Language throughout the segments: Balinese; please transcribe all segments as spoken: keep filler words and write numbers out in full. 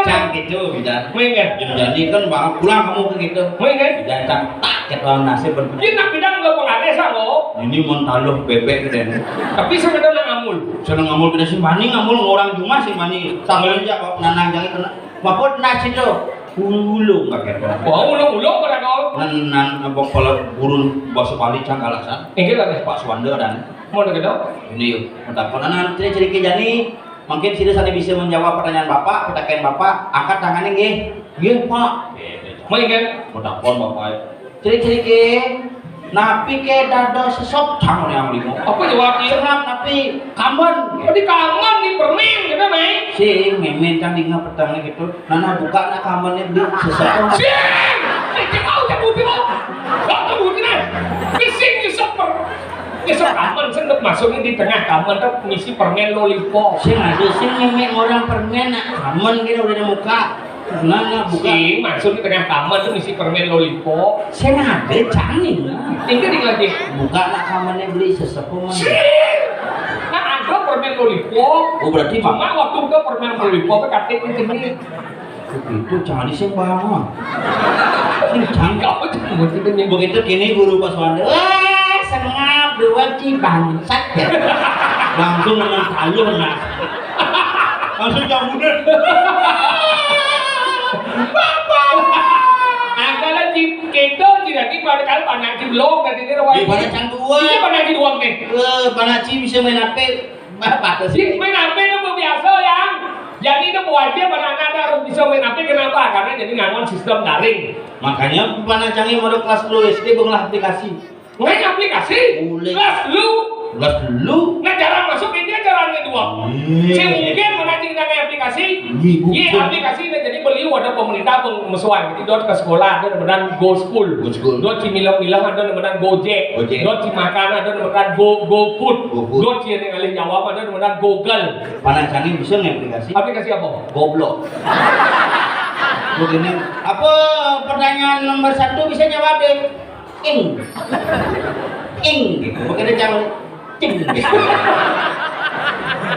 Cang gitu, bidan. Mengin. Jadi kan baru pulang kamu ke gitu. Mengin. Bidan cang tak ketahuan nasib berpikir. Dia nak bidan lo pengaris aku. Ini mau taluh bebek gitu. Tapi sebenarnya ngamul. Seneng ngamul kita sih mani ngamul orang cuma sih mani. Tahu aja kok nanang jangan kena. Maput nasi tuh. Ulung kakek. Wah, ulung-ulung pada kau. Nan nan apa kalau gurun bahasa Bali cang alasan. Inggih lah. Pak Suwanda dan mau gitu. Ini yuk, mendapatkan anak ciri-ciri jani. Mungkin sida sane bisa menjawab pertanyaan Bapak, pitaken Bapak, angkat tangane nggih. Nggih, Pak. Mengin. Mau takon Bapak. Ciri-ciri ke napi ke dada sesop cang yang limo. Apa jawab dia? Sengap napi kamen. Tadi kamen nih permen gitu, Mai. Sing memen cang dinga petang gitu. Nana buka nak kamennya beli sesep. Sing! Cek kau cek budi mau. Kau cek budi nih. Bising nyesep per. Nyesep kamen sendep masuknya di tengah kamen tuh ngisi permen lollipop. Sing ada sing memen orang permen nak kamen gitu udah muka. Nana buka. Sing masuk di tengah kamen tuh ngisi permen lollipop. Sing ada cangin lah. Tinggal di lagi. Buka nak kamennya beli sesepuh mah. Sing! Nah, ada permen lollipop. Oh, berarti Cuma waktu itu permen lollipop katanya kencengin. Itu jangan sing bawa. Sing jangkau. Begitu gini guru pas wanda. Wah, sengap dua ci bangsat ya. Langsung dengan taluh nah. Langsung jamunan. Angkalan ci kita tidak di pada kali panak ci belum tadi ini rawai. Di pada cang dua. Iya panak ci dua nih. Eh, panak ci bisa main apa? Bapak tuh sih. Main H P itu biasa ya. Jadi itu wajib anak-anak harus bisa main H P. Kenapa? Karena jadi nganggon sistem daring. Makanya panak cangin modal kelas dua S D bengelah aplikasi. Main aplikasi? Boleh. Kelas lu? Kelas lu? Nah jarang masuk ini ajaran kedua. Iya. Saya mungkin mana cerita main aplikasi? Iya, aplikasi ini jadi beli ada pemerintah pengesuan. Jadi dot ke sekolah ada benar go school. Go school. Dot cimilang-milang ada benar Gojek. Gojek. Dot cimakan ada benar go go food. Go food. Dot ciri ngalih Jawa ada benar Google. Panak cangin bisa nggak aplikasi? Aplikasi apa? Goblok. Begini, apa pertanyaan nomor satu bisa jawab deh? Ing. Ing gitu. Bukan ada jawab. Cing gitu.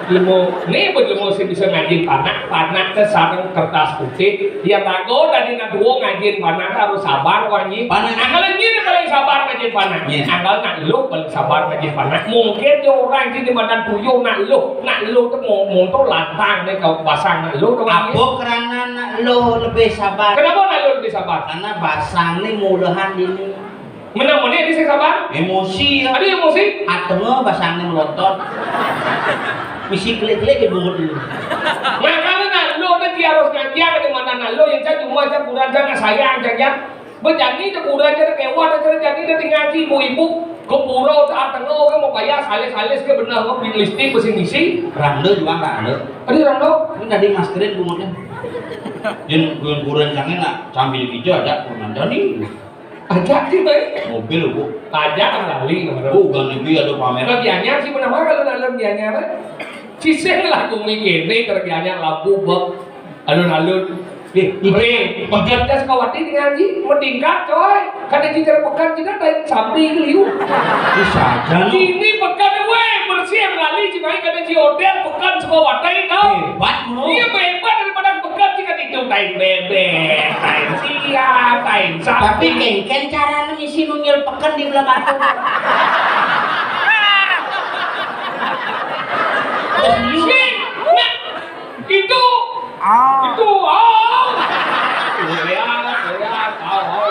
Lemo, nih buat lemo sih bisa ngajin panak, panak ke sarang kertas putih. Dia rago tadi nak dua ngajin panak harus sabar wajib. Panak. Angkal ini paling sabar ngajin panak. Iya. Angkal nak lu paling sabar ngajin panak. Mungkin dia orang sini madan tuyul nak lu, nak lu tuh mau monto lantang nih kau pasang nak lu tuh. Apa karena nak lu lebih sabar? Kenapa nak lu lebih sabar? Karena basang nih mulahan ini. Menang menit ini saya sabar. Emosi ya. Ada emosi. Atau basang nih melotot. Misi klik-klik di bungut dulu. Makanya nak lu tuh dia harus ngajar di mana nak lu yang cak cuma cak kurang cak sayang cak ya. Berjanji cak kurang cak kewat cak janji cak ngaji ibu-ibu. Ke pura cak tengok ke mau bayar salis-salis ke benar mau beli listrik besi misi. Randa juga nggak ada. Ada randa. Ini tadi maskerin bungutnya. Yang kurang cangin nak sambil hijau ada kurang nih. Ajak sih, Bay. Mobil, Bu. Ajak kan lali nomor. Bu, ganti bi ada pamer. Kalau dianyar sih benar kalau dalam dianyar. Ciseng lah bumi gini kalau dianyar lampu bek. Alun-alun. Eh, Bre, pekerja sekawati dengan Haji meningkat coy. Kada cicer pekan kita dari sampai ke liu. Bisa aja lu. Ini pekan weh bersih lali cimai kada ci hotel pekan sekawati tau. Hebat lu. Iya hebat daripada pekan kita itu tain bebek, tain siap, tain sapi. Tapi kengken caranya misi nunggil pekan di belah batu. Sih, nah, itu, itu, oh. Iya, iya, tahu.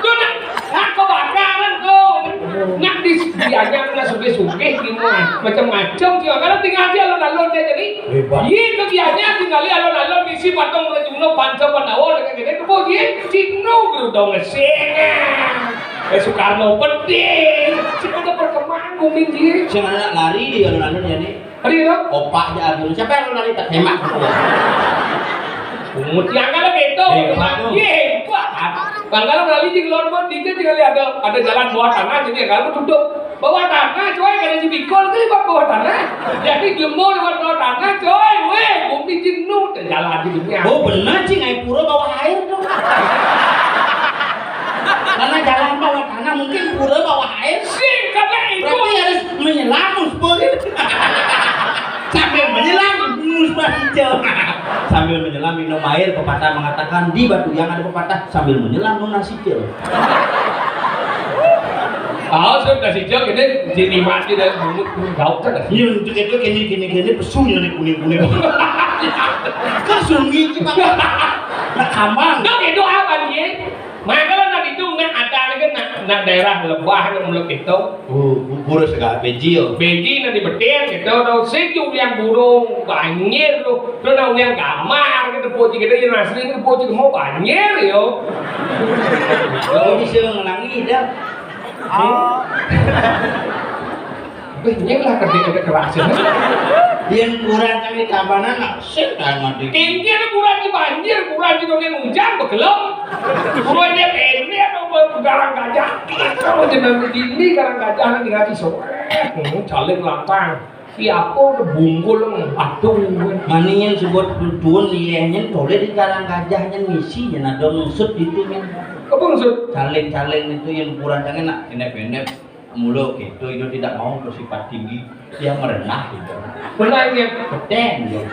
Tuh, nah, nah, kebakaran tuh. Nah, di, dianya kena sugih-sugih gimana? Macam-macam sih. Kalau tinggal aja alun-alun dia jadi. Hebat. Iya, kegiatannya tinggal alun-alun isi patung berjumlah panca Pandawa dengan gede tuh, iya, Cino gerudong ngeseng. Eh, Soekarno penting. Sing ada perkembangan booming dia. Sing anak lari di alun-alun ya nih. Hari itu? Opak aja alun. Siapa yang lari tak tembak? Pungut yang kalau gitu. Hebat tuh. Iya, hebat. Bang kalau lari di luar pun dia tinggal ada ada jalan bawah tanah jadi ya kalau tutup. Bawah tanah coy kada si bikol ke lewat bawah tanah. Jadi gelembung lewat bawah tanah coy. Weh, bumi jenuh dan jalan di dunia. Oh benar cing, air pura bawah air tuh. Karena jalan bawah tanah mungkin pura bawah air. Sih, karena itu. Berarti harus menyelam muspur. Sambil menyelam muspur hijau. Sambil menyelam minum air, pepatah mengatakan di Batuyang ada pepatah sambil menyelam nunas sicil. Tahu sudah sicil ini jadi mati dari mulut, gauk kan? Iya, untuk itu kini kini kini pesunya nih kuning kuning. Kan sungi cuma nak kambang. Dok itu apa nih? Mangkala nak itu nak ada lagi nak, nak daerah Lebah nak mulut itu. Oh, bubur segala beji yo. Beji nak dibetir gitu, tau sing yang burung banjir tu. Tu nak yang gamar gitu, puji gitu, yang asli gitu, puji mau banjir yo. Kalau bisa ngelangi dah. Wih, nyeng lah kerja kerja keras ya. Yang kurang kami kabanan nak sik kan mati. Tinggi ada kurang di banjir, kurang di dolen hujan, begelem. Kurang dia pendek, apa garang gajah. Kalau jenang di dinding garang gajah nanti ngaji sore. Hmm, caleg lantang. Siapa udah bungkul, aduh. Mani yang sebut tuan nilainya toleh di garang gajahnya ngisi, ya ada maksud itu kan. Apa maksud? Caleg-caleg itu yang kurang nak pendek-pendek. Mulu gitu, itu tidak mau bersifat tinggi, dia merendah gitu. Benar ya. Peteng gitu.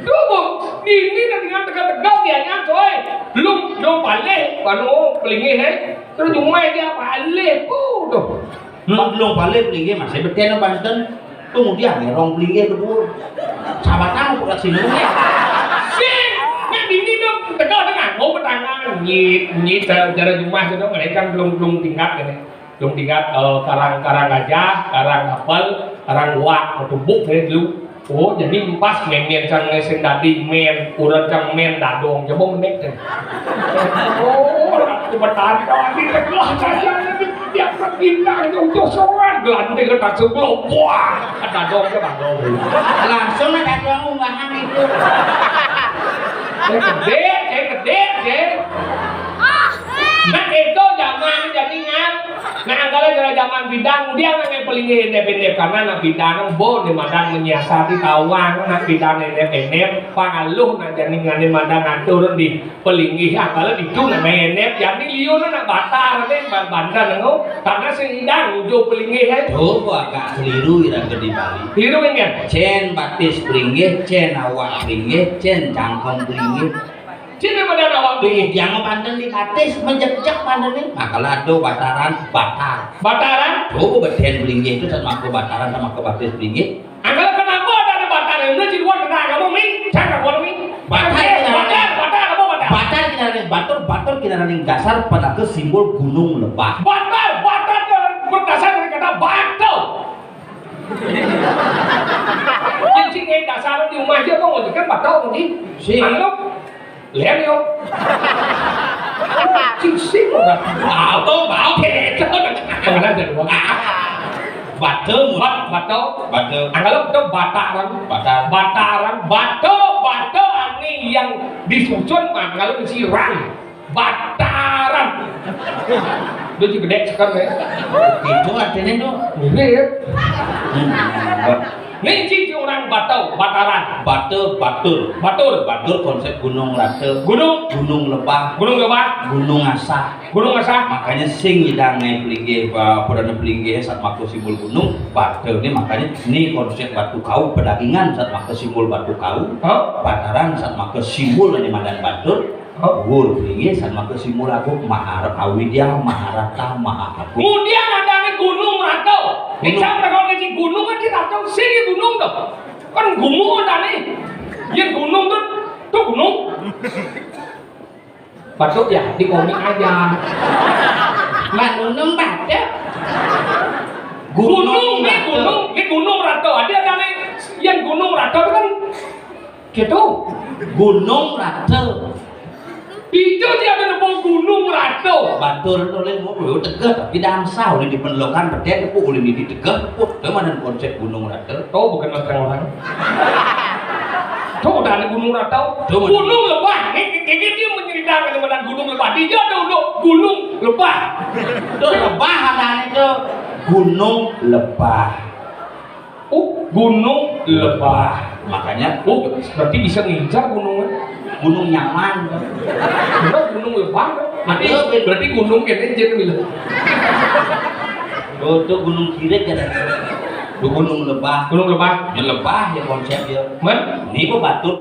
Tuh, Bu, ini dengan tegak-tegak dia nya, coy. Belum, belum balik, anu, pelinggih, eh. Terus cuma dia balik, bu, tuh. Belum, belum balik pelinggih, masih beten banten. Tunggu dia ngerong pelinggih kedua. Sahabat kamu bukan sini. Sih, yang ini dong, tegak dengan, mau bertangan, nyit, nyit, cara, cara rumah itu dong, mereka belum, belum tingkat gitu. Dong tingkat, eh, karang, karang gajah, karang kapal, karang wak, tumbuk, ya, dulu. Oh, jadi empas memen sang sing dadi men, urang sang men dadong. Coba menek, kan. Oh, aku bertahan, kawan, di tengah saja, nanti tiap perpindahan, untuk soal, gelanting, tak sebelah, wah, dadong, coba, dadong. Langsung lah dadong, unggahan itu. Saya gede, saya gede, saya. Nah, itu zaman, jadi, kan. Nah, kalau cara zaman bidang, dia nang pelinggih endep-endep, karena nak bidang bo di madan menyiasati tawang, nak bidang endep-endep, pangaluh nak jani ngani madan atur di pelinggih, ah, kalau itu nak main endep, jadi liur nak batar, kan, ban-, bandan, no. Karena sing idang ujo pelinggih, eh. Coba agak keliru irang gede Bali. Keliru, kan? Cen batis pelinggih, cen awak pelinggih, cen cangkong pelinggih. Sini pada awak tu, yang panten di atas, menjejak panten ni. Nah, kalau ada bataran, batar. Bataran? Coba beten pelinggih itu, sama aku bataran, sama aku batis pelinggih. Angkala kenapa ada, ada bataran? Udah di luar kena kamu, Mi. Cak kamu, Mi. Batar, batar, batar, batar, apa batar? Batar kena ada batur, batur kena ada dasar pada ke simbol gunung lebah. Batar, batar berdasar dari kata batu. Yang sini dasar di rumah dia mau kan batu, Mi. Si. Anu, Lihat yo. Cicing orang. Apa mau gitu? Pengenalan dari uang. Batu, bat, batu. Batu. Angkala batu bataran. Batar. Bataran, batu, batu ani yang disusun mangkala disiram. Bataran. Itu juga gede sekali, ya. Itu artinya tuh. Mirip. Hmm. Nih, cici orang Batau, Bataran. Bata, batur. Batur. Batur konsep gunung rata. Gunung. Gunung lebah. Gunung lebah. Gunung asah. Gunung asah. Makanya sing nyidang ngai pelinggih, ba-, purana pelinggih sat maka simbol gunung. Bata ni makanya ni konsep batu kau, pedagingan sat maka simbol batu kau. Hah? Bataran sat maka simbol ni madan batur. Hah? Wur pelinggih sat maka simbol agung mahar awidya, maharata, maha agung. Kemudian ada ni gunung rata. Gunung. Icang takon ngaji gunung kan di rata, sini gunung tu. Kan gunung ada ni. Ya gunung tu, tu gunung. Batuk ya, di komik aja. Mbak Nunung batuk. Gunung, ni batuk. Gunung, ni gunung rata. Ada, ada ni, yang gunung rata tu kan gitu. Gunung rata. Itu dia ada nama gunung rata. Batur tu oleh mau tegah, tapi dah ansah oleh diperlukan, betul tu oleh ditegah, tu mana konsep gunung rata. Tahu bukan orang-orang. Tahu dah ni gunung rata. Tahu mana? Gunung lebah. Ni, ni, ni dia menceritakan tentang gunung lebah. Dia ada gunung, gunung lebah. Tu lebah ada ni tu. Gunung lebah. Oh, gunung lebah. Makanya, oh, berarti bisa ngincar gunungnya. Gunung nyaman. Benar, gunung lebah. Berarti, ada, berarti gunung kene jadi bilang. Oh, tu gunung kirik ya. Tu gunung lebah. Gunung lebah. Ya lebah ya konsep dia. Men? Ni apa batur?